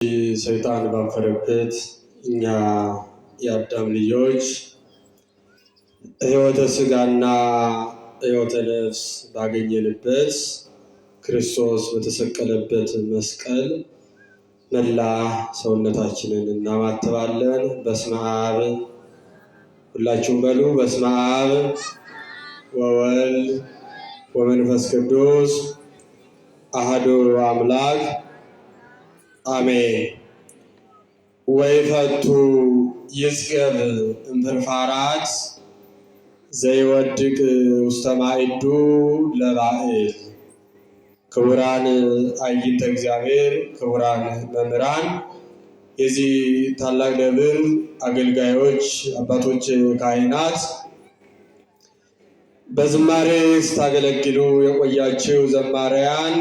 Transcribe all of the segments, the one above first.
ሰይጣን ባፈረበት እኛ የአዳም ልጆች ሕይወተ ሥጋና ሕይወተ ነፍስ ባገኘንበት ክርስቶስ በተሰቀለበት መስቀል መላ ሰውነታችንን እናማትባለን። በስመ አብ ሁላችሁም በሉ። በስመ አብ ወወልድ ወመንፈስ ቅዱስ አሐዱ አምላክ አሜን። ወይፈቱ ይጽገብ እምፍርፋራት ዘይወድቅ ውስተ ማዕዱ ለባዕል። ክቡራን አይንተ እግዚአብሔር፣ ክቡራን መምህራን፣ የዚህ ታላቅ ደብር አገልጋዮች፣ አባቶች፣ ካህናት፣ በዝማሬ ስታገለግሉ የቆያችው ዘማሪያን፣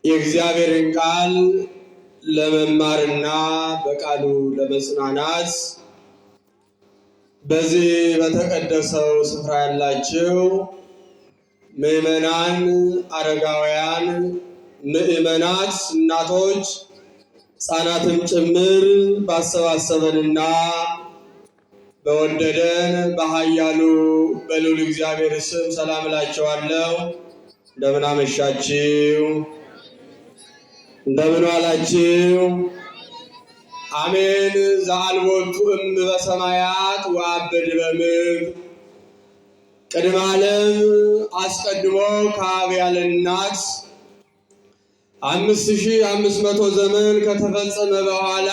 የእግዚአብሔርን ቃል ለመማርና በቃሉ ለመጽናናት በዚህ በተቀደሰው ስፍራ ያላችሁ ምዕመናን፣ አረጋውያን፣ ምዕመናት፣ እናቶች፣ ሕፃናትም ጭምር ባሰባሰበንና በወደደን በኃያሉ በልዑል እግዚአብሔር ስም ሰላም እላችኋለሁ። እንደምን አመሻችሁ? እንደምን ዋላችሁ? አሜን። ዘአልቦቱ እም በሰማያት ወአበድ በምድር። ቅድመ ዓለም አስቀድሞ ከአብ ያለ እናት 5500 ዘመን ከተፈጸመ በኋላ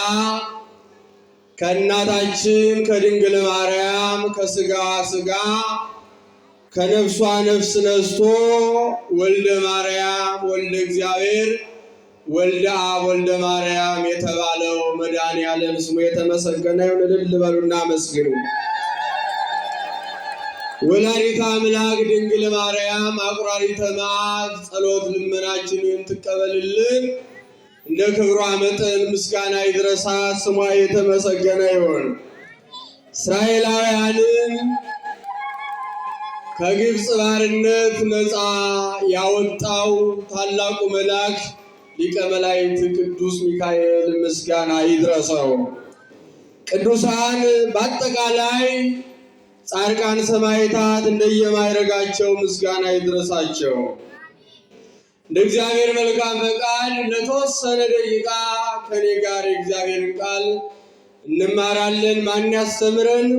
ከእናታችን ከድንግል ማርያም ከስጋዋ ስጋ ከነፍሷ ነፍስ ነስቶ ወልደ ማርያም ወልደ እግዚአብሔር ወልደ አብ ወልደ ማርያም የተባለው መድኃኔዓለም ስሙ የተመሰገነ ይሁን። እልል በሉና አመስግኑ። ወላዲተ አምላክ ድንግል ማርያም አቁራሪተ መዓት ጸሎት ልመናችንን ትቀበልልን። እንደ ክብሯ መጠን ምስጋና ይድረሳት፣ ስሟ የተመሰገነ ይሁን። እስራኤላውያንን ከግብፅ ባርነት ነፃ ያወጣው ታላቁ መልአክ ሊቀ መላእክት ቅዱስ ሚካኤል ምስጋና ይድረሰው። ቅዱሳን በአጠቃላይ ጻድቃን፣ ሰማዕታት እንደየማዕረጋቸው ምስጋና ይድረሳቸው። እንደ እግዚአብሔር መልካም ፈቃድ ለተወሰነ ደቂቃ ከኔ ጋር የእግዚአብሔርን ቃል እንማራለን። ማን ያስተምረን?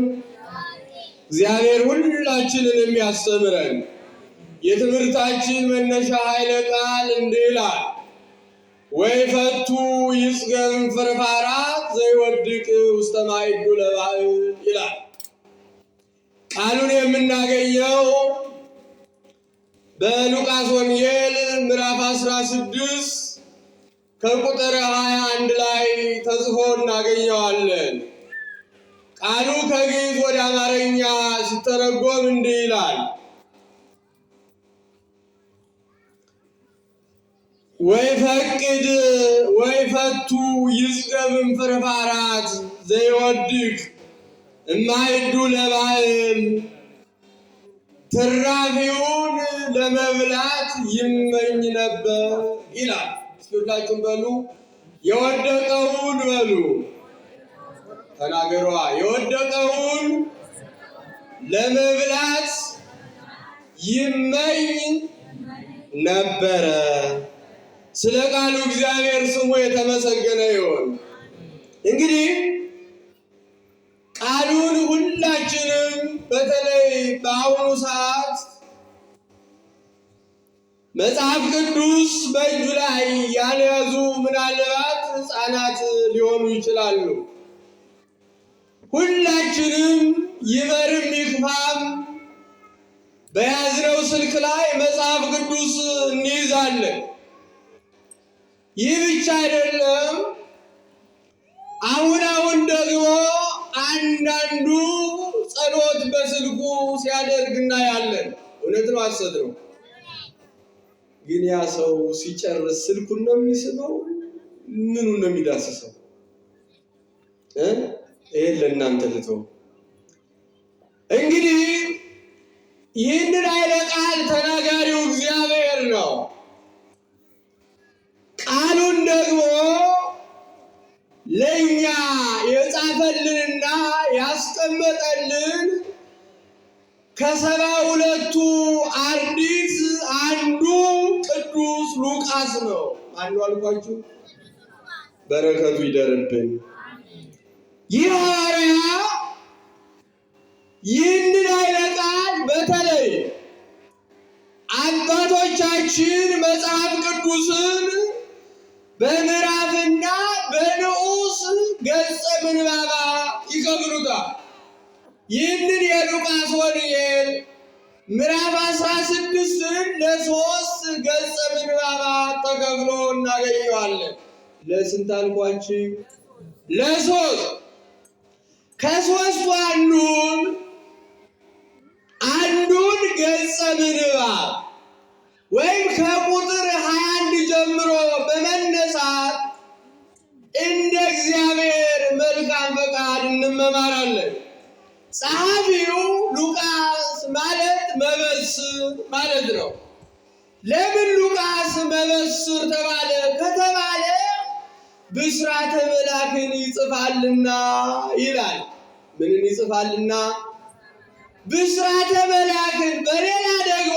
እግዚአብሔር ሁላችንን የሚያስተምረን። የትምህርታችን መነሻ ኃይለ ቃል እንዲህ ይላል፦ ወይፈቱ ይጽገም ፍርፋራት ዘይወድቅ ውስተ ማዕዱ ለባዕል ይላል። ቃሉን የምናገኘው በሉቃስ ወንጌል ምዕራፍ 16 ከቁጥር 21 ላይ ተጽፎ እናገኘዋለን። ቃሉ ከግዕዝ ወደ አማርኛ ሲተረጎም እንዲህ ይላል፦ ወይፈቅድ ወይፈቱ ይጽገብ እምፍርፋራት ዘይወድቅ እማዕዱ ለባዕል። ትራፊውን ለመብላት ይመኝ ነበር ይላል። እስኪ ሁላችሁም በሉ የወደቀውን በሉ ተናገሯ። የወደቀውን ለመብላት ይመኝ ነበረ። ስለ ቃሉ እግዚአብሔር ስሙ የተመሰገነ ይሁን። እንግዲህ ቃሉን ሁላችንም በተለይ በአሁኑ ሰዓት መጽሐፍ ቅዱስ በእጁ ላይ ያልያዙ ምናልባት ሕፃናት ሊሆኑ ይችላሉ። ሁላችንም ይመርም ይክፋም በያዝነው ስልክ ላይ መጽሐፍ ቅዱስ እንይዛለን። ይህ ብቻ አይደለም። አሁን አሁን ደግሞ አንዳንዱ ጸሎት በስልኩ ሲያደርግ እናያለን። እውነት ነው፣ ሐሰት ነው? ግን ያ ሰው ሲጨርስ ስልኩን ነው የሚስበው? ምኑን ነው የሚዳስሰው? ይሄን ለእናንተ ልተው። እንግዲህ ይህንን ኃይለ ቃል ተናጋሪው እግዚአብሔር ነው። ቃሉን ደግሞ ለእኛ የጻፈልንና ያስቀመጠልን ከ72ቱ አርድእት አንዱ ቅዱስ ሉቃስ ነው። ማነው አልኳችሁ? በረከቱ ይደርብን። ይህ ሐዋርያ ይህንን ኃይለ ቃል በተለይ አባቶቻችን መጽሐፍ ቅዱስን በምዕራፍና በንዑስ ገጸ ምንባባ ይከፍሉታል። ይህንን የሉቃስ ወንጌል ምዕራፍ 16ን ለሶስት ገጸ ምንባባት ተከፍሎ እናገኘዋለን። ለስንት አልኳችሁ? ለሶስት። ከሶስቱ አንዱን ገጸ ምንባብ ወይም ከቁጥር 21 ጀምሮ በመነሳት እንደ እግዚአብሔር መልካም ፈቃድ እንመማራለን። ጸሐፊው ሉቃስ ማለት መበስር ማለት ነው። ለምን ሉቃስ መበስር ተባለ ከተባለ ብስራተ መላክን ይጽፋልና ይላል። ምንን ይጽፋልና? ብስራተ መላክን። በሌላ ደግሞ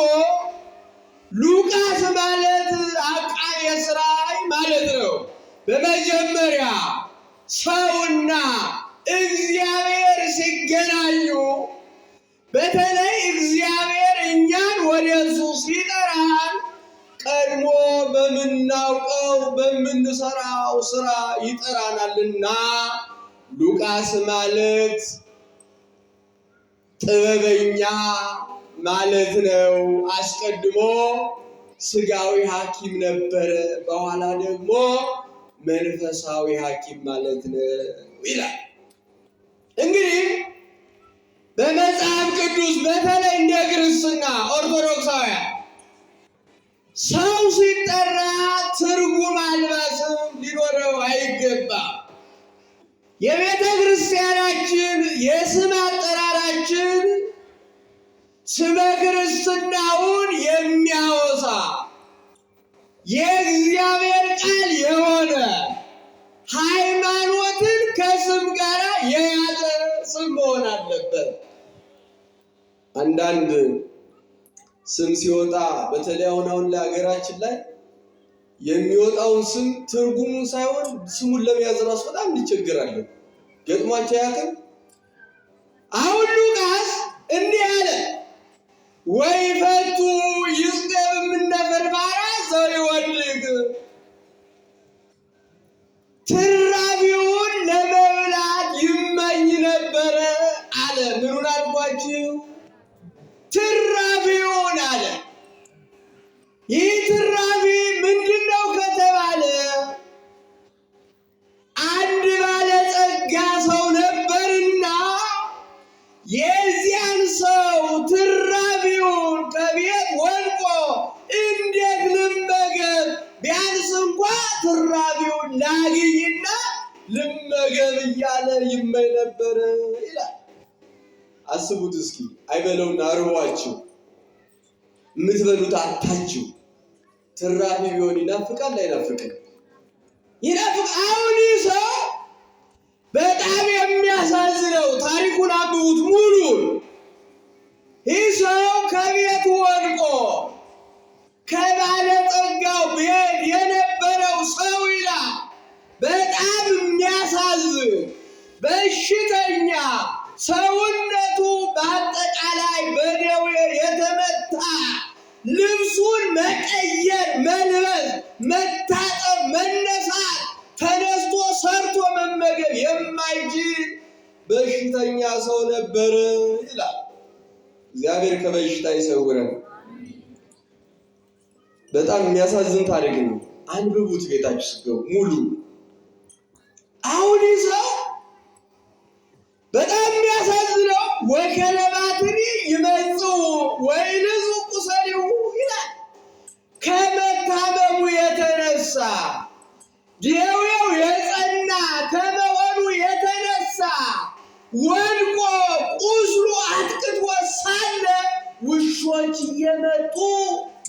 ሉቃስ ማለት አቃቤ ሥራይ ማለት ነው። በመጀመሪያ ሰውና እግዚአብሔር ሲገናኙ በተለይ እግዚአብሔር እኛን ወደ እሱ ሲጠራን ቀድሞ በምናውቀው በምንሰራው ስራ ይጠራናልና ሉቃስ ማለት ጥበበኛ ማለት ነው። አስቀድሞ ስጋዊ ሐኪም ነበረ፣ በኋላ ደግሞ መንፈሳዊ ሐኪም ማለት ነው ይላል። እንግዲህ በመጽሐፍ ቅዱስ በተለይ እንደ ክርስትና ኦርቶዶክሳውያን ሰው ሲጠራ ትርጉም አልባ ስም ሊኖረው አይገባም። የቤተ ክርስቲያናችን የስም አጠራራችን ስመ ክርስትናውን የሚያወሳ የእግዚአብሔር ቃል የሆነ ሃይማኖትን ከስም ጋር የያዘ ስም መሆን አለበት። አንዳንድ ስም ሲወጣ በተለይ አሁን አሁን ለሀገራችን ላይ የሚወጣውን ስም ትርጉሙን ሳይሆን ስሙን ለመያዝ ራሱ በጣም እንቸገራለን። ገጥሟቸው አያውቅም? አሁን ሉቃስ እንዲህ አለ፣ ወይፈቱ ይጽገብ እምነ ፈርፋራ ዘይወድቅ፣ ትራፊውን ለመብላት ይመኝ ነበረ አለ። ምኑን አልኳችሁ? ትራፊውን አለ። ይህ ትራፊ ምንድነው ከተባለ አንድ ባለጸጋ ሰው ነበርና የዚያን ሰው ትራፊውን ከቤት ወድቆ እንዴት ልመገብ፣ ቢያንስ እንኳ ትራፊውን ላግኝና ልመገብ እያለ ይመኝ ነበር ይላል። አስቡት እስኪ፣ አይበለውና እርቧችሁ የምትበሉት አታችሁ ትራፊ ቢሆን ይናፍቃል አይናፍቅም? ይናፍቅ። አሁን ይህ ሰው በጣም የሚያሳዝነው ታሪኩን አንብቡት ሙሉን። ይህ ሰው ከቤቱ ወድቆ ከባለጸጋው ቤት የነበረው ሰው ይላል። በጣም የሚያሳዝን በሽተኛ፣ ሰውነቱ በአጠቃላይ በደዌ የተመታ፣ ልብሱን መቀየር፣ መልበስ፣ መታጠብ፣ መነሳት፣ ተነስቶ ሰርቶ መመገብ የማይችል በሽተኛ ሰው ነበር ይላል። እግዚአብሔር ከበሽታ ይሰውረን። በጣም የሚያሳዝን ታሪክ ነው። አንብቡት ቤታችሁ ስትገቡ ሙሉ። አሁን ይህ ሰው በጣም የሚያሳዝነው ወከለባትኒ ይመጽኡ ወይንዙ ቁሰሊሁ ይላል። ከመታመሙ የተነሳ ደዌው የጸና ከመሆኑ የተነሳ ወድቆ ቁስሉ አጥቅቶ ሳለ ውሾች እየመጡ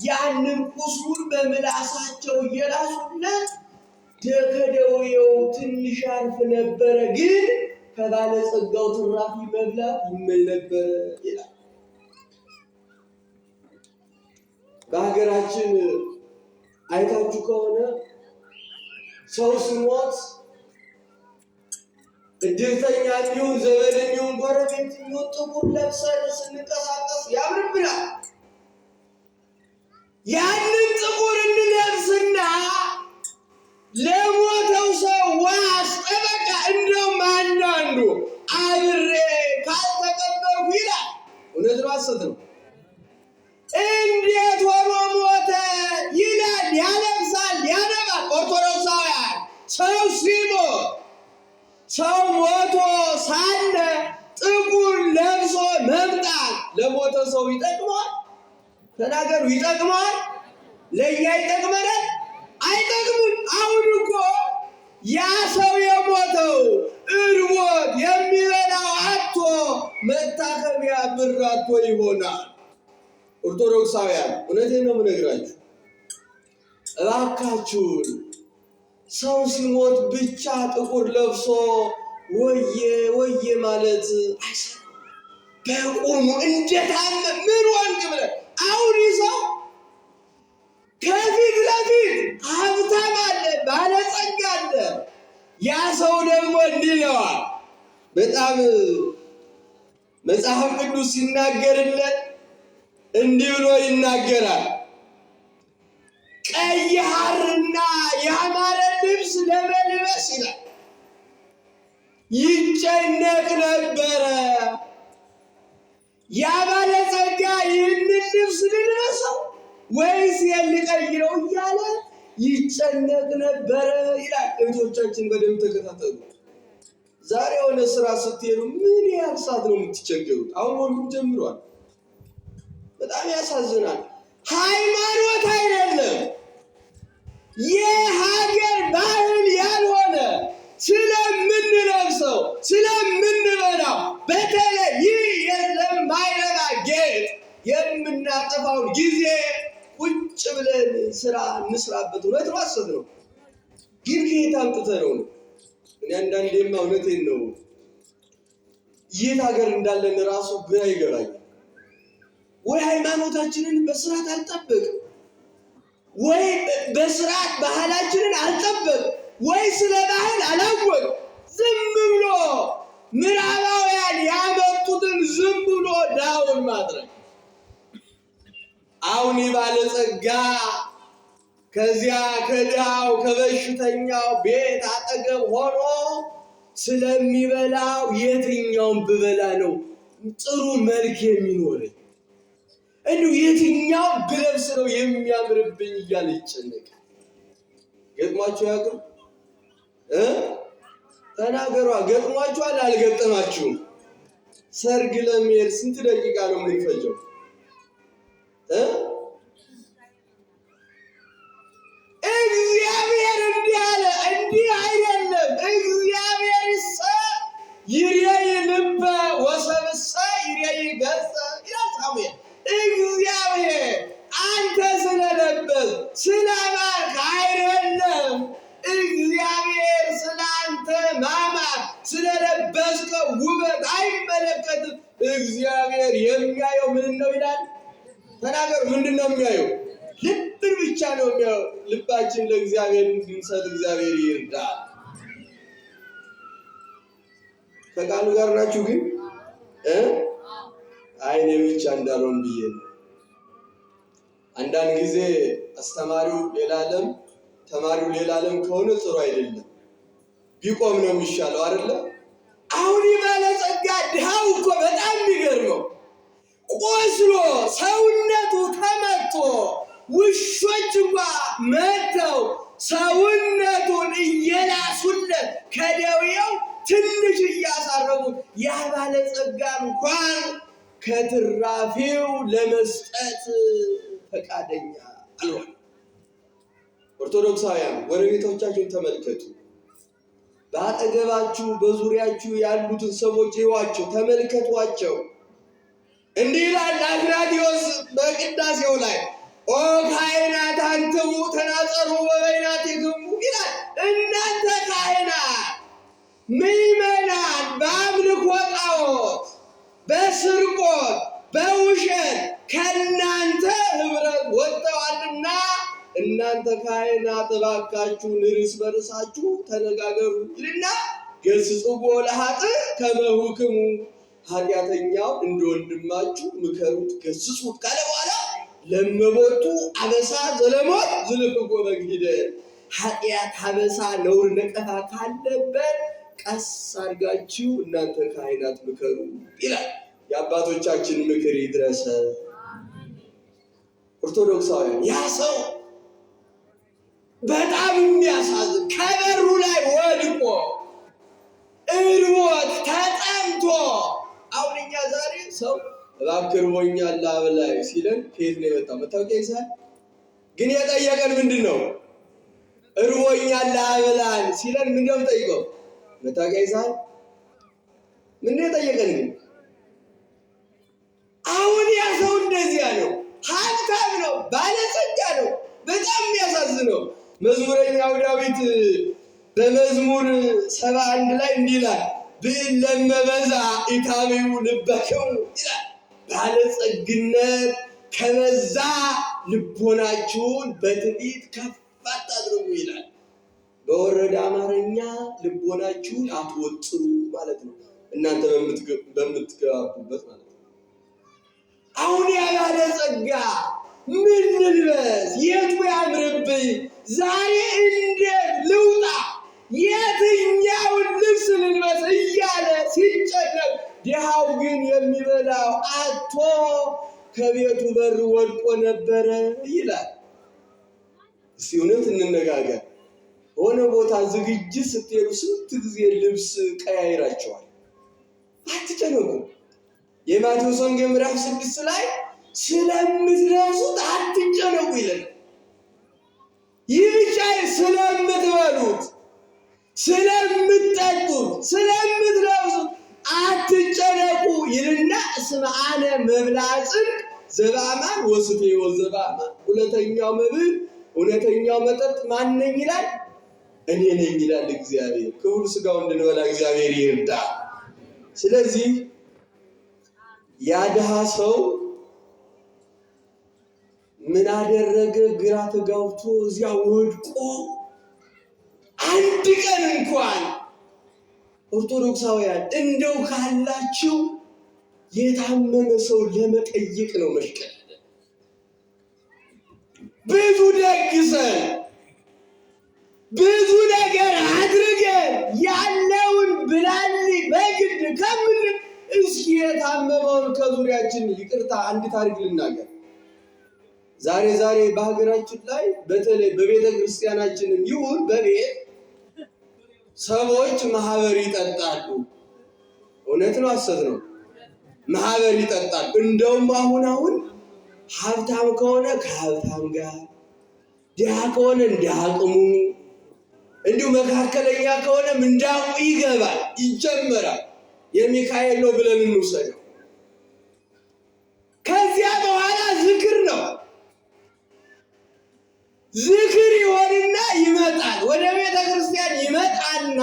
ያንን ቁስሉን በምላሳቸው እየላሱለት ከደዌው ትንሽ ያርፍ ነበረ፣ ግን ከባለጸጋው ትራፊ መብላት ይመኝ ነበረ ይላል። በሀገራችን አይታችሁ ከሆነ ሰው ሲሞት እድርተኛ የሚሆን ዘመድ የሚሆን ጎረቤት የሚሆን ጥቁር ለብሰን ስንንቀሳቀስ ያምርብናል። ያንን ጥቁር እንለብስና ለሞተው ሰው ዋስ ጠበቃ፣ እንደውም አንዳንዱ አብሬ ካልተቀበርኩ ይላል። እውነት ነው፣ ሐሰት ነው? እንዴት ሆኖ ሞተ ይላል፣ ያለብሳል፣ ያነባል። ኦርቶዶክሳውያን ሰው ሲሞት ሰው ሞቶ ሳለ ጥቁር ለብሶ መምጣት ለሞተ ሰው ይጠቅመዋል? ተናገሩ፣ ይጠቅመዋል? ለእኛ ይጠቅመናል? አይጠቅምም። አሁን እኮ ያ ሰው የሞተው እርቦት የሚበላው አጥቶ መታከሚያ ብር አጥቶ ይሆናል። ኦርቶዶክሳውያን እውነቴን ነው የምነግራችሁ፣ እባካችሁን ሰው ሲሞት ብቻ ጥቁር ለብሶ ወየ ወየ ማለት አይሰራም። በቁሙ እንደታመ ምን ወንቅ ብለህ አሁን ይህ ሰው ከፊት ለፊት ሀብታም አለ፣ ባለጸጋ አለ። ያ ሰው ደግሞ እንዲህ ይለዋል። በጣም መጽሐፍ ቅዱስ ሲናገርለት እንዲህ ብሎ ይናገራል። ቀይ ሐርና ያማረ ልብስ ለመልበስ ይላል ይጨነቅ ነበረ። ያ ባለጸጋ ይህንን ልብስ ልልበሰው ወይስ ልቀይረው እያለ ይጨነቅ ነበረ ይላል። እህቶቻችን በደንብ ተከታተሉ። ዛሬ የሆነ ስራ ስትሄዱ ምን ያህል ሰዓት ነው የምትቸገሩት? አሁን ወንዱም ጀምሯል። በጣም ያሳዝናል። ሃይማኖት አይደለም የሀገር ባህል ያልሆነ ስለምንለብሰው ስለምንበላው፣ በተለይ ይህ ለማይረባ ጌጥ የምናጠፋውን ጊዜ ቁጭ ብለን ስራ እንስራበት። እውነት ነው፣ ሐሰት ነው? ግን ከየት አምጥተነው ነው? እኔ አንዳንዴማ እውነቴን ነው የት ሀገር እንዳለን ራሱ ግራ ይገባኛል። ወይ ሃይማኖታችንን በስርዓት አልጠብቅ፣ ወይ በስርዓት ባህላችንን አልጠብቅ፣ ወይ ስለ ባህል አላወቅ። ዝም ብሎ ምዕራባውያን ያመጡትን ዝም ብሎ down ማድረግ። አሁን ባለጸጋ ከዚያ ከድሃው ከበሽተኛው ቤት አጠገብ ሆኖ ስለሚበላው የትኛውን ብበላ ነው ጥሩ መልክ የሚኖረኝ፣ እንዲሁ የትኛው ብለብስ ነው የሚያምርብኝ እያለ ይጨነቃል። ገጥሟችሁ ያውቅም? ተናገሯ። ገጥሟችኋል? አልገጠማችሁም? ሰርግ ለመሄድ ስንት ደቂቃ ነው የሚፈጀው? እግዚአብሔር እንዲህ አለ። እንዲህ አይደለም። እግዚአብሔርሰ ይሬይ ልበ ወሰብእሰ ይሬይ ገጸ ይላል ሳሙኤል። እግዚአብሔር አንተ ስለለበስ ስለማርክ አይደለም። እግዚአብሔር ስለአንተ ማማር ስለለበስከው ውበት አይመለከትም። እግዚአብሔር የሚያየው ምን ነው ይላል? ተናገሩ። ምንድን ነው የሚያየው? ልብን ብቻ ነው የሚያየው። ልባችን ለእግዚአብሔር እንድንሰጥ እግዚአብሔር ይርዳል። ከቃሉ ጋር ናችሁ ግን አይ እኔ ብቻ እንዳልሆን ብዬ ነው። አንዳንድ ጊዜ አስተማሪው ሌላ ዓለም ተማሪው ሌላ ዓለም ከሆነ ጥሩ አይደለም። ቢቆም ነው የሚሻለው አይደለ? አሁን ባለጸጋ ድሃው እኮ በጣም የሚገርመው ቆስሎ ሰውነቱ ተመቶ ውሾች እንኳ መተው ሰውነቱን እየላሱለት ከደዌው ትንሽ እያሳረፉት ያ ባለጸጋ እንኳን ከትራፊው ለመስጠት ፈቃደኛ አልሆነ። ኦርቶዶክሳውያን ጎረቤቶቻችሁን ተመልከቱ። በአጠገባችሁ በዙሪያችሁ ያሉትን ሰዎች እዩዋቸው፣ ተመልከቷቸው። እንዲህ ይላል አትናቴዎስ በቅዳሴው ላይ ኦ ካህናት አንትሙ ተናጸሩ በበይናቲክሙ ይላል። እናንተ ካህናት ምዕመናን በአምልኮ ጣዖት፣ በስርቆት፣ በውሸት ከእናንተ ኅብረት ወጥተዋልና እናንተ ካህናት እባካችሁን እርስ በርሳችሁ ተነጋገሩ ይልና ገሥጽዎ ለኃጥእ ከመ ሁክሙ፣ ኃጢአተኛው እንደ ወንድማችሁ ምከሩት ገስጹት ካለ በኋላ ለመቦቱ አበሳ ዘለሞት ዝልፍጎ በግሂደ፣ ኃጢአት አበሳ ነውር ነቀፋ ካለበት ቀስ አድርጋችሁ እናንተ ካህናት ምከሩ ይላል። የአባቶቻችን ምክር ይድረሰ። ኦርቶዶክሳውያን፣ ያ ሰው በጣም የሚያሳዝን ከበሩ ላይ ወድቆ እርቦት ተጠምቶ፣ አሁን እኛ ዛሬ ሰው እባክህ እርቦኛል አብላኝ ሲለን ከየት ነው የመጣው? መታወቂያ ይዛል። ግን የጠየቀን ምንድን ነው? እርቦኛል አብላን ሲለን ምንድን ነው የምጠይቀው? መታወቂያ ይዛል። ምንድን ነው የጠየቀን ግን? አሁን ያ ሰው እንደዚያ ነው። ሀብታም ነው፣ ባለጸጋ ነው። በጣም የሚያሳዝነው መዝሙረኛው ዳዊት በመዝሙር 71 ላይ እንዲህ ይላል፣ ብዕል ለመበዛ ኢታብዩ ልበክሙ ይላል። ባለጸግነት ከበዛ ልቦናችሁን በትዕቢት ከፍ አታድርጉ ይላል። በወረደ አማርኛ ልቦናችሁን አትወጥሩ ማለት ነው። እናንተ በምትገባቡበት ማለት ነው። አሁን ያ ባለጸጋ ምን ልልበስ? የቱ ያምርብኝ? ዛሬ እንዴት ልውጣ? የትኛውን ልብስ ልልበስ እያለ ሲጨነቅ፣ ድሃው ግን የሚበላው አጥቶ ከቤቱ በር ወድቆ ነበረ ይላል። እስቲ እውነት እንነጋገር። ሆነ ቦታ ዝግጅት ስትሄዱ ስንት ጊዜ ልብስ ቀያይራቸዋል? አትጨነቁ። የማቴዎስ ወንጌል ምዕራፍ 6 ላይ ስለምትለብሱት አትጨነቁ ይለናል። ይህ ብቻ ስለምትበሉት፣ ስለምትጠጡት፣ ስለምትለብሱት አትጨነቁ ይልና እስመ አነ መብልዐ ጽድቅ ዘበአማን ወስቴ ሕይወት ዘበአማን፣ እውነተኛው መብል እውነተኛው መጠጥ ማን ነኝ ይላል? እኔ ነኝ ይላል እግዚአብሔር። ክቡር ስጋው እንድንበላ እግዚአብሔር ይርዳ። ስለዚህ ያ ድሃ ሰው ምን አደረገ? ግራ ተጋብቶ እዚያ ወድቆ አንድ ቀን እንኳን፣ ኦርቶዶክሳውያን እንደው ካላችሁ የታመመ ሰው ለመጠየቅ ነው መሽቀል። ብዙ ደግሰን ብዙ ነገር አድርገን ያለውን ብላልኝ በግድ ከምን እስኪ የታመመውን ከዙሪያችን፣ ይቅርታ አንድ ታሪክ ልናገር። ዛሬ ዛሬ በሀገራችን ላይ በተለይ በቤተ ክርስቲያናችንም ይሁን በቤት ሰዎች ማህበር ይጠጣሉ። እውነት ነው ሐሰት ነው? ማህበር ይጠጣሉ። እንደውም አሁን አሁን ሀብታም ከሆነ ከሀብታም ጋር፣ ድሃ ከሆነ እንደ አቅሙ፣ እንዲሁ መካከለኛ ከሆነም እንደ አቅሙ ይገባል፣ ይጀመራል። የሚካኤል ነው ብለን እንውሰደው። ከዚያ በኋላ ዝክር ነው። ዝክር ይሆንና ይመጣል። ወደ ቤተ ክርስቲያን ይመጣና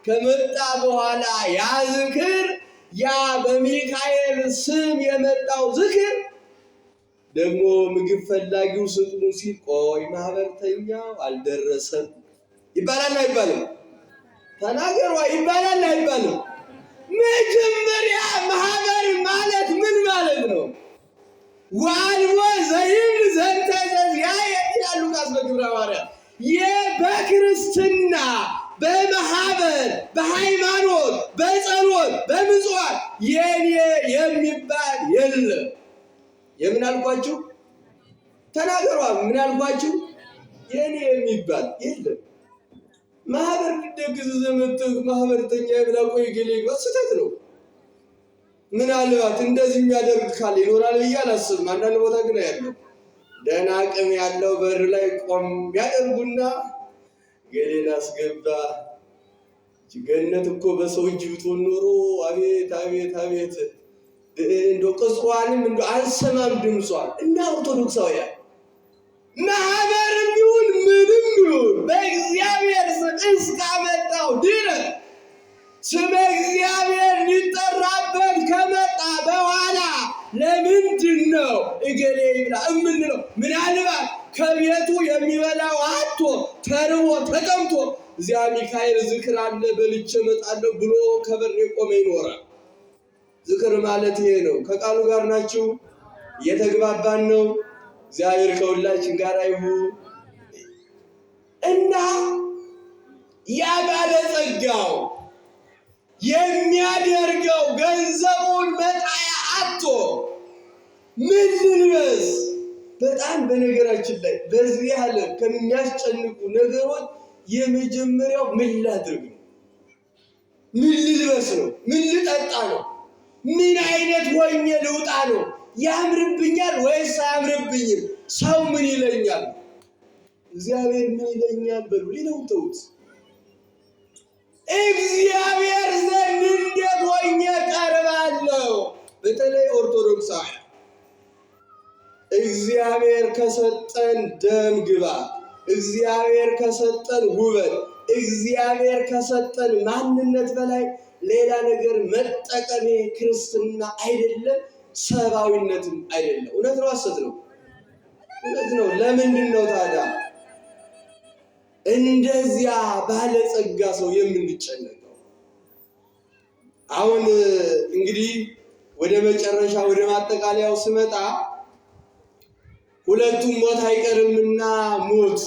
ከመጣ በኋላ ያ ዝክር፣ ያ በሚካኤል ስም የመጣው ዝክር ደግሞ ምግብ ፈላጊው ስጡን ሲል ቆይ ማህበርተኛው አልደረሰም ይባላል አይባልም? ተናገሯ፣ ይባላል አይባልም? መጀመሪያ ማህበር ማለት ምን ማለት ነው? ወአልቦ ዘይብል ዘንተ ዘዚአየ ይላል ሉቃስ በግብረ ሐዋርያት። በክርስትና በማህበር በሃይማኖት በጸሎት በምጽዋት የኔ የሚባል የለም። የምን አልኳችሁ? ተናገሯ። ምን አልኳችሁ? የኔ የሚባል የለም። ማህበር ሊደግስ ዘመጥህ ማህበርተኛ ብላ ቆይ ገሌ ስህተት ነው። ምናልባት እንደዚህ የሚያደርግ ካለ ይኖራል ብዬ አላስብም። አንዳንድ ቦታ ግን ያለው ደህና አቅም ያለው በር ላይ ቆም ያደርጉና ገሌን አስገባ። ገነት እኮ በሰው እጅ ብትሆን ኖሮ አቤት አቤት አቤት። እንደ ቅጽዋንም እንደ አንሰማም ድምጿን። እና ኦርቶዶክሳውያን ማህበርም ይሁን ምንም ይሁን በእግዚአብሔር ስም እስካመጣው ድረስ ስመ እግዚአብሔር ሊጠራበት ከመጣ በኋላ ለምንድን ነው እገሌ ይብላ እምንለው? ምናልባት ከቤቱ የሚበላው አጥቶ ተርቦ ተጠምቶ እዚያ ሚካኤል ዝክር አለ በልቼ እመጣለሁ ብሎ ከበር የቆመ ይኖራል። ዝክር ማለት ይሄ ነው። ከቃሉ ጋር ናችሁ፣ እየተግባባን ነው። እግዚአብሔር ከሁላችን ጋር ይሁን እና ያ ባለጸጋው የሚያደርገው ገንዘቡን መጣያ አጥቶ ምን ልልበስ? በጣም በነገራችን ላይ በዚህ ዓለም ከሚያስጨንቁ ነገሮች የመጀመሪያው ምን ላድርግ ነው፣ ምን ልልበስ ነው፣ ምን ልጠጣ ነው፣ ምን አይነት ሆኜ ልውጣ ነው፣ ያምርብኛል ወይስ አያምርብኝም፣ ሰው ምን ይለኛል፣ እግዚአብሔር ምን ይለኛል በሉ። ሌላውን ተውት። እግዚአብሔር ዘንድ እንዴት ሆኜ ቀርባለሁ? በተለይ ኦርቶዶክሳውያን እግዚአብሔር ከሰጠን ደም ግባት፣ እግዚአብሔር ከሰጠን ውበት፣ እግዚአብሔር ከሰጠን ማንነት በላይ ሌላ ነገር መጠቀሜ ክርስትና አይደለም፣ ሰብአዊነትም አይደለም። እውነት ነው? ሐሰት ነው? እውነት ነው። ለምንድን ነው ታዲያ እንደዚያ ባለጸጋ ሰው የምንጨነቀው? አሁን እንግዲህ ወደ መጨረሻ ወደ ማጠቃለያው ስመጣ ሁለቱም ሞት አይቀርምና ሞት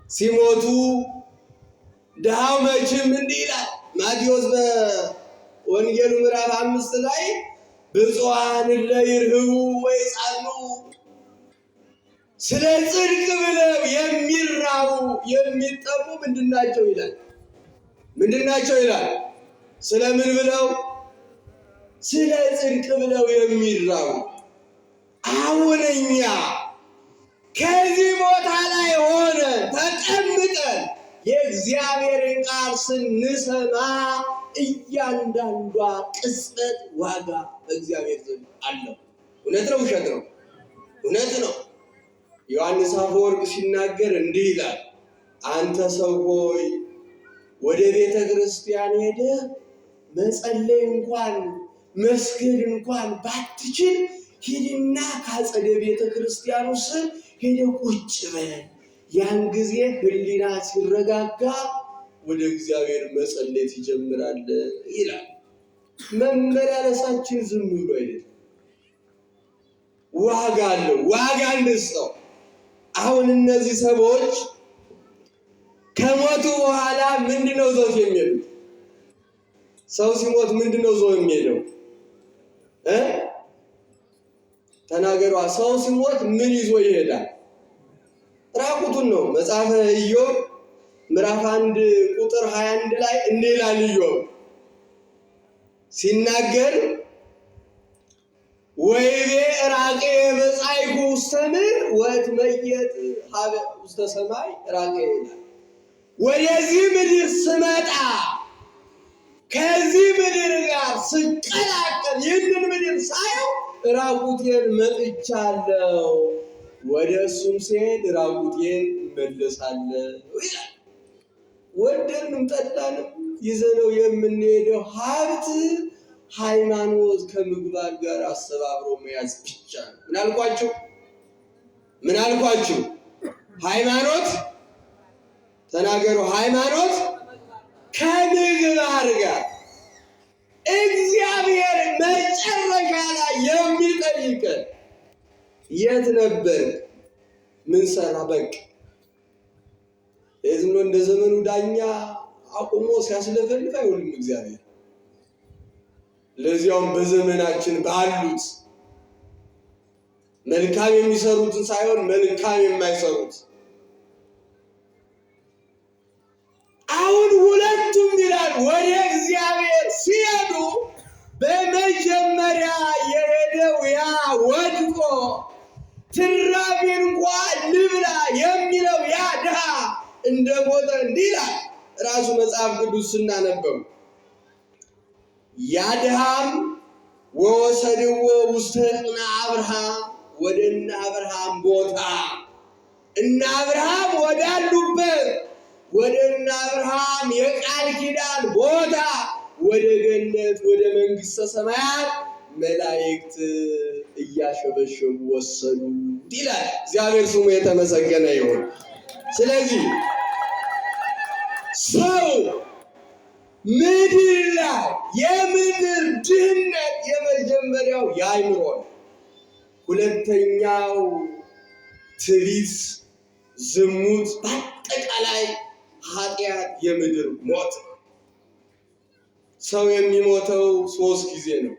ሲሞቱ ድሃው መቼም እንዲህ ይላል ማቴዎስ በወንጌሉ ምዕራፍ 5 ላይ ብፁዓን እለ ይርህቡ ወይጻምዑ፣ ስለ ጽድቅ ብለው የሚራቡ የሚጠሙ ምንድናቸው ይላል። ምንድናቸው ይላል? ስለምን ብለው? ስለ ጽድቅ ብለው የሚራቡ። አሁን እኛ ከዚህ ቦታ ላይ ሆነን ተቀምጠን የእግዚአብሔርን ቃል ስንሰማ እያንዳንዷ ቅጽበት ዋጋ በእግዚአብሔር ዘንድ አለው። እውነት ነው? ውሸት ነው? እውነት ነው። ዮሐንስ አፈወርቅ ሲናገር እንዲህ ይላል፣ አንተ ሰው ሆይ ወደ ቤተ ክርስቲያን ሄደህ መጸለይ እንኳን መስገድ እንኳን ባትችል ሂድና ካጸደ ቤተ ክርስቲያኑ ስር ሄደህ ቁጭ በል። ያን ጊዜ ሕሊና ሲረጋጋ ወደ እግዚአብሔር መጸለይ ትጀምራለህ ይላል። መመላለሳችን ዝም ብሎ አይደለም፣ ዋጋ አለው። ዋጋ እንስጠው። አሁን እነዚህ ሰዎች ከሞቱ በኋላ ምንድነው ዘውት የሚሄዱት? ሰው ሲሞት ምንድነው ዘው የሚሄደው? ተናገሯ። ሰው ሲሞት ምን ይዞ ይሄዳል? ራቁቱን ነው። መጽሐፈ ኢዮብ ምዕራፍ 1 ቁጥር 21 ላይ እንዲህ ይላል ኢዮብ ሲናገር ወይቤ ራቄ መጻይኩ ውስተ ምድር ወእትመየጥ ሀበ ውስተ ሰማይ ራቄ ይላል። ወደዚህ ምድር ስመጣ ከዚህ ምድር ጋር ስቀላቀል ይህንን ምድር ሳየው ራቁቴን መጥቻለሁ፣ ወደ እሱም ስሄድ ራቁቴን እመለሳለሁ ይላል። ወደድንም ጠላንም ይዘነው የምንሄደው ሀብት ሃይማኖት ከምግባር ጋር አስተባብሮ መያዝ ብቻ ነው። ምን አልኳችሁ? ምን አልኳችሁ? ሃይማኖት ተናገሩ። ሃይማኖት ከምግባር ጋር እግዚአብሔር መጨረሻ ላይ የሚጠይቀን የት ነበር? ምን ሰራ? በቃ ዝም ብሎ እንደ ዘመኑ ዳኛ አቁሞ ሲያስለፈልፍ አይውልም እግዚአብሔር። ለዚያውም በዘመናችን ባሉት መልካም የሚሰሩትን ሳይሆን መልካም የማይሰሩት አሁን ሁለቱም ይላል ወደ እግዚአብሔር ሲሄዱ በመጀመሪያ የሄደው ያ ወድቆ ትራፊ እንኳን ልብላ የሚለው ያ ድሃ እንደሞተ እንዲህ ይላል ራሱ መጽሐፍ ቅዱስ ስናነበው። ያ ድሃም ወወሰድዎ ውስተ ሕፅነ አብርሃም፣ ወደ እነ አብርሃም ቦታ፣ እነ አብርሃም ወዳሉበት፣ ወደ እነ አብርሃም የቃል ኪዳን ቦታ፣ ወደ ገነት፣ ወደ መንግሥተ ሰማያት መላእክት እያሸበሸቡ ወሰዱት ይላል። እግዚአብሔር ስሙ የተመሰገነ ይሁን። ስለዚህ ሰው ምድር ላይ የምድር ድህነት የመጀመሪያው የአእምሮ ነው። ሁለተኛው ትዕቢት፣ ዝሙት፣ በአጠቃላይ ኃጢአት የምድር ሞት ነው። ሰው የሚሞተው 3 ጊዜ ነው።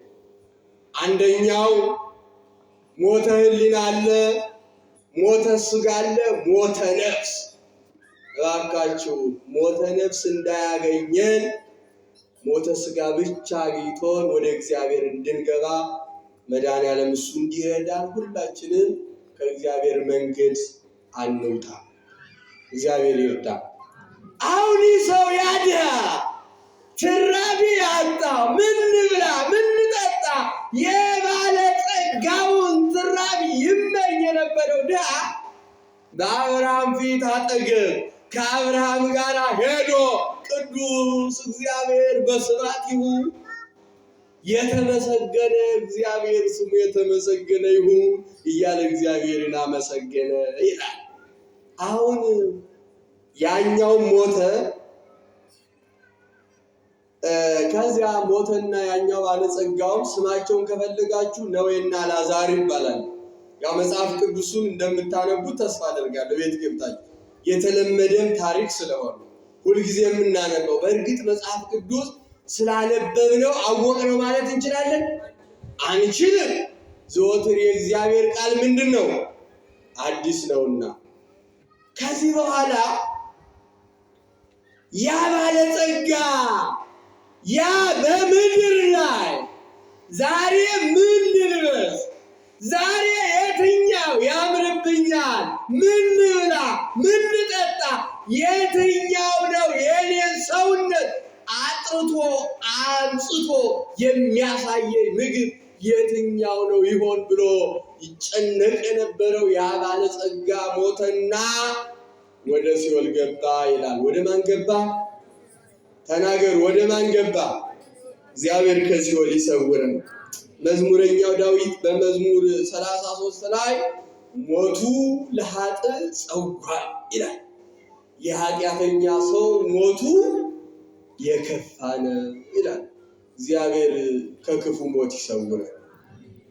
አንደኛው ሞተ ሕሊና አለ፣ ሞተ ስጋ አለ፣ ሞተ ነፍስ። እባካችሁ ሞተ ነፍስ እንዳያገኘን ሞተ ስጋ ብቻ አግኝቶን ወደ እግዚአብሔር እንድንገባ መድኃኔዓለም እሱ እንዲረዳን ሁላችንም ከእግዚአብሔር መንገድ አንውጣ። እግዚአብሔር ይርዳ። አሁን ይህ ሰው ያድሃ ትራፊ ያጣ፣ ምን ልብላ ምን ልጠጣ፣ የባለጸጋውን ትራፊ ይመኝ የነበረው ድሃ በአብርሃም ፊት አጠገብ ከአብርሃም ጋር ሄዶ ቅዱስ እግዚአብሔር በስብሐት ይሁን፣ የተመሰገነ እግዚአብሔር ስሙ የተመሰገነ ይሁን እያለ እግዚአብሔርን አመሰገነ ይላል። አሁን ያኛው ሞተ። ከዚያ ሞተና ያኛው ባለጸጋውም ስማቸውን ከፈለጋችሁ ነዌና ላዛር ይባላል። ያው መጽሐፍ ቅዱሱን እንደምታነቡት ተስፋ አደርጋለሁ። ቤት ገብታችሁ የተለመደም ታሪክ ስለሆነ ሁልጊዜ የምናነበው። በእርግጥ መጽሐፍ ቅዱስ ስላነበብነው አወቅነው ማለት እንችላለን? አንችልም። ዘወትር የእግዚአብሔር ቃል ምንድን ነው? አዲስ ነውና። ከዚህ በኋላ ያ ባለጸጋ፣ ያ በምድር ላይ ዛሬ ምን ልልበስ፣ ዛሬ የትኛው ያምርብኛል፣ ምን ልብላ፣ ምን ልጠጣ፣ የትኛው ነው የኔን ሰውነት አጥርቶ አንጽቶ የሚያሳየኝ ምግብ የትኛው ነው ይሆን ብሎ ይጨነቅ የነበረው ያ ባለጸጋ ሞተና ወደ ሲኦል ገባ ይላል። ወደ ማን ገባ? ተናገሩ። ወደ ማን ገባ? እግዚአብሔር ከሲኦል ይሰውረን። መዝሙረኛው ዳዊት በመዝሙር 33 ላይ ሞቱ ለኃጥእ ጸውጓል ይላል። የኃጢአተኛ ሰው ሞቱ የከፋ ነው ይላል። እግዚአብሔር ከክፉ ሞት ይሰውረን።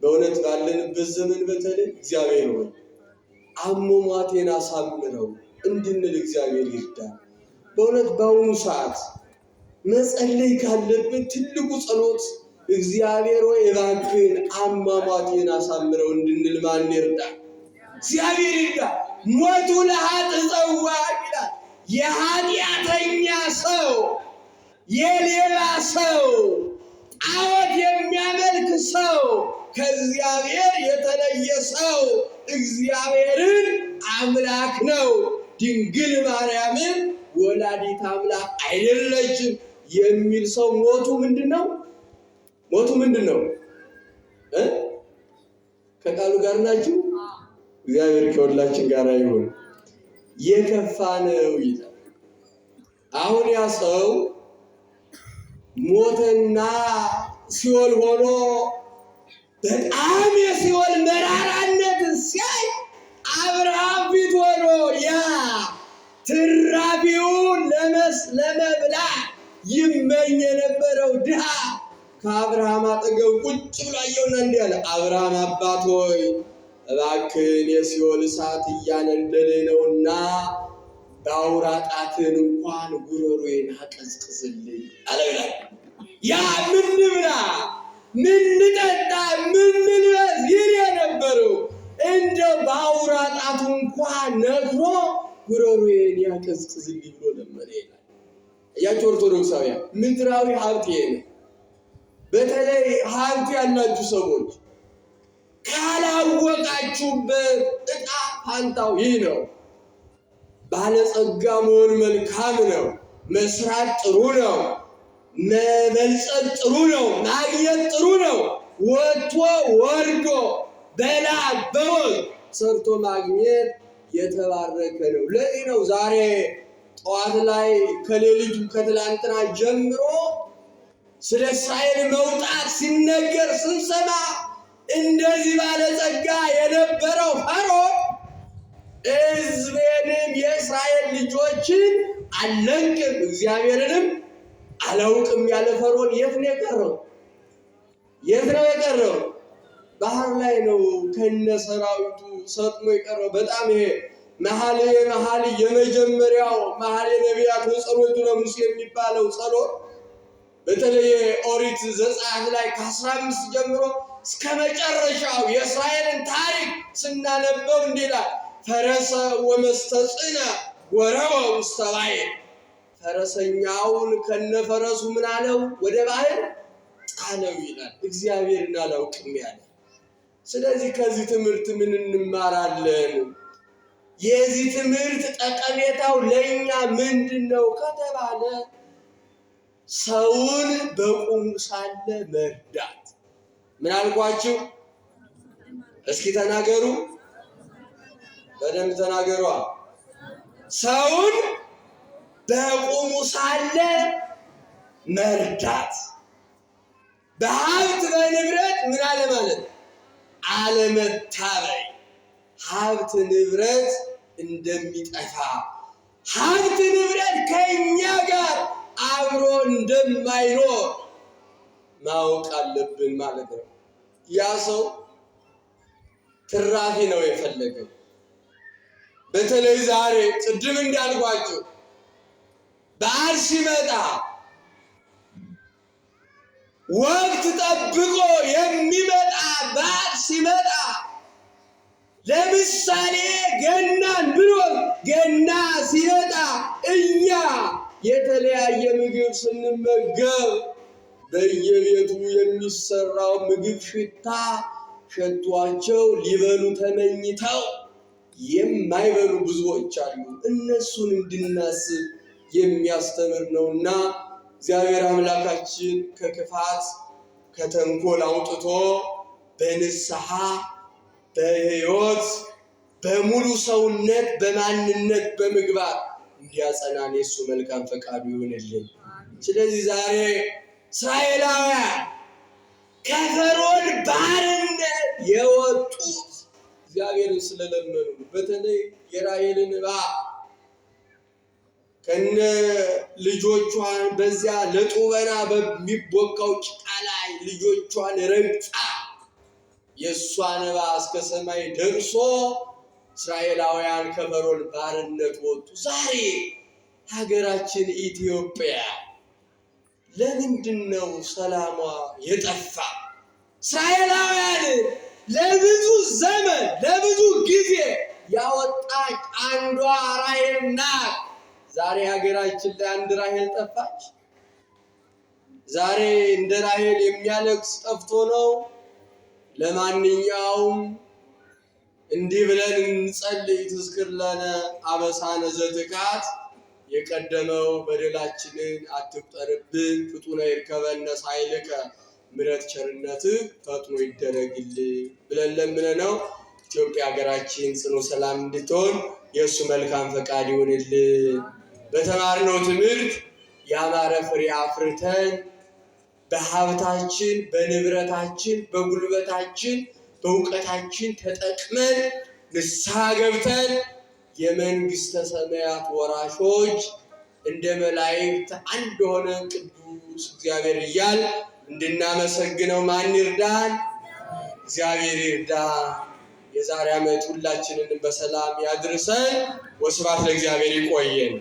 በእውነት ባለንበት ዘመን በተለይ እግዚአብሔር ሆይ አሟሟቴን አሳምረው እንድንል እግዚአብሔር ይርዳን። በእውነት በአሁኑ ሰዓት መጸለይ ካለብን ትልቁ ጸሎት እግዚአብሔር ሆይ እባክህን አሟሟቴን አሳምረው እንድንል ማን ይርዳን? እግዚአብሔር ይርዳ። ሞቱ ለኃጥእ ጸዋዕ ይላል። የኃጢአተኛ ሰው፣ የሌባ ሰው፣ ጣዖት የሚያመልክ ሰው፣ ከእግዚአብሔር የተለየ ሰው እግዚአብሔርን አምላክ ነው፣ ድንግል ማርያምን ወላዲተ አምላክ አይደለችም የሚል ሰው ሞቱ ምንድነው? ሞቱ ምንድነው? እ? ከቃሉ ጋር ናችሁ? እግዚአብሔር ከሁላችን ጋር ይሁን። የከፋ ነው ይላል። አሁን ያ ሰው ሞተና ሲኦል ሆኖ በጣም የሲኦል መራራነትን ሲያይ አብርሃም ፊት ሆኖ ያ ትራፊውን ለመብላት ይመኝ የነበረው ድሃ ከአብርሃም አጠገብ ቁጭ ብሎ አየውና እንዲህ አለ፣ አብርሃም አባት ሆይ እባክህን የሲኦል እሳት እያነደደኝ ነውና በአውራ ጣትህን እንኳን ጉሮሮዬን አቀዝቅዝልኝ አለው ይላል። ያ ምን ልብላ፣ ምን ልጠጣ፣ ምን ልልበስ ይል የነበረው እንደው በአውራ ጣቱ እንኳን ነክሮ ጉሮሮዬን ያቀዝቅዝልኝ ብሎ ለመነ ይላል። እያችሁ ኦርቶዶክሳውያን ምድራዊ ሀብት ይሄ ነው። በተለይ ሀብት ያላችሁ ሰዎች ካላወቃችሁበት ዕጣ ፋንታው ይህ ነው። ባለጸጋ መሆን መልካም ነው፣ መስራት ጥሩ ነው። መበልጸግ ጥሩ ነው፣ ማግኘት ጥሩ ነው። ወጥቶ ወርዶ በላብ በወዝ ሰርቶ ማግኘት የተባረከ ነው። ለዚህ ነው ዛሬ ጠዋት ላይ ከሌሊቱ ከትላንትና ጀምሮ ስለ እስራኤል መውጣት ሲነገር ስንሰማ እንደዚህ ባለጸጋ የነበረው ፈርዖን ሕዝቤንም የእስራኤል ልጆችን አልለቅም እግዚአብሔርንም አላውቅም ያለ ፈርዖን የት ነው የቀረው? የት ነው የቀረው? ባህር ላይ ነው ከነ ሰራዊቱ ሰጥሞ የቀረው። በጣም ይሄ መኃልየ መኃልይ የመጀመሪያው መኃልየ ነቢያት ወጸሎቱ ለሙሴ የሚባለው ጸሎት በተለይ ኦሪት ዘጸአት ላይ ከ15 ጀምሮ እስከ መጨረሻው የእስራኤልን ታሪክ ስናነበው እንዲህ ይላል። ፈረሰ ወመስተጽዕነ ጎረወ ውስተ ባሕር። ፈረሰኛውን ከነፈረሱ ምን አለው? ወደ ባህር ጣለው ይላል። እግዚአብሔርን አላውቅም ያለ። ስለዚህ ከዚህ ትምህርት ምን እንማራለን? የዚህ ትምህርት ጠቀሜታው ለእኛ ምንድን ነው ከተባለ ሰውን በቁሙ ሳለ መርዳት። ምን አልኳችሁ? እስኪ ተናገሩ፣ በደንብ ተናገሯ። ሰውን በቁሙ ሳለ መርዳት፣ በሀብት በንብረት ምን አለ ማለት አለመታበይ። ሀብት ንብረት እንደሚጠፋ ሀብት ንብረት ከእኛ ጋር አብሮ እንደማይኖር ማወቅ አለብን ማለት ነው። ያ ሰው ትራፊ ነው የፈለገው። በተለይ ዛሬ ቅድም እንዳልኳቸው በዓል ሲመጣ ወቅት ጠብቆ የሚመጣ በዓል ሲመጣ ለምሳሌ ገናን ብሎ ገና ሲመጣ እኛ የተለያየ ምግብ ስንመገብ በየቤቱ የሚሰራው ምግብ ሽታ ሸቷቸው ሊበሉ ተመኝተው የማይበሉ ብዙዎች አሉ። እነሱን እንድናስብ የሚያስተምር ነውና እግዚአብሔር አምላካችን ከክፋት ከተንኮል አውጥቶ በንስሐ በሕይወት በሙሉ ሰውነት በማንነት በምግባር እንዲያጸናን የእሱ መልካም ፈቃዱ ይሁንልን። ስለዚህ ዛሬ እስራኤላውያን ከፈርዖን ባርነት የወጡት እግዚአብሔርን ስለለመኑ፣ በተለይ የራሔልን እንባ ከነ ልጆቿን በዚያ ለጡበና በሚቦካው ጭቃ ላይ ልጆቿን ረግጣ የእሷ እንባ እስከ ሰማይ ደርሶ እስራኤላውያን ከፈርዖን ባርነት ወጡ። ዛሬ ሀገራችን ኢትዮጵያ ለምንድን ነው ሰላሟ የጠፋ? እስራኤላውያን ለብዙ ዘመን ለብዙ ጊዜ ያወጣች አንዷ ራሔል ናት። ዛሬ ሀገራችን ላይ አንድ ራሔል ጠፋች። ዛሬ እንደ ራሔል የሚያለቅስ ጠፍቶ ነው። ለማንኛውም እንዲህ ብለን እንጸልይ። ትዝክር ለነ አበሳነ ዘትካት፣ የቀደመው በደላችንን አትቁጠርብን፣ ፍጡነ ይርከበነ ሳይልከ፣ ምሕረት ቸርነትህ ፈጥኖ ይደረግልን ብለን ለምነ ነው። ኢትዮጵያ ሀገራችን ጽኑ ሰላም እንድትሆን የእሱ መልካም ፈቃድ ይሁንልን። በተማርነው ትምህርት ያማረ ፍሬ አፍርተን በሀብታችን፣ በንብረታችን፣ በጉልበታችን፣ በእውቀታችን ተጠቅመን ንስሐ ገብተን የመንግስተ ሰማያት ወራሾች እንደ መላእክት አንድ ሆነ ቅዱስ እግዚአብሔር እያል እንድናመሰግነው ማን ይርዳን? እግዚአብሔር ይርዳን። የዛሬ ዓመት ሁላችንንም በሰላም ያድርሰን። ወስብሐት ለእግዚአብሔር። ይቆየን።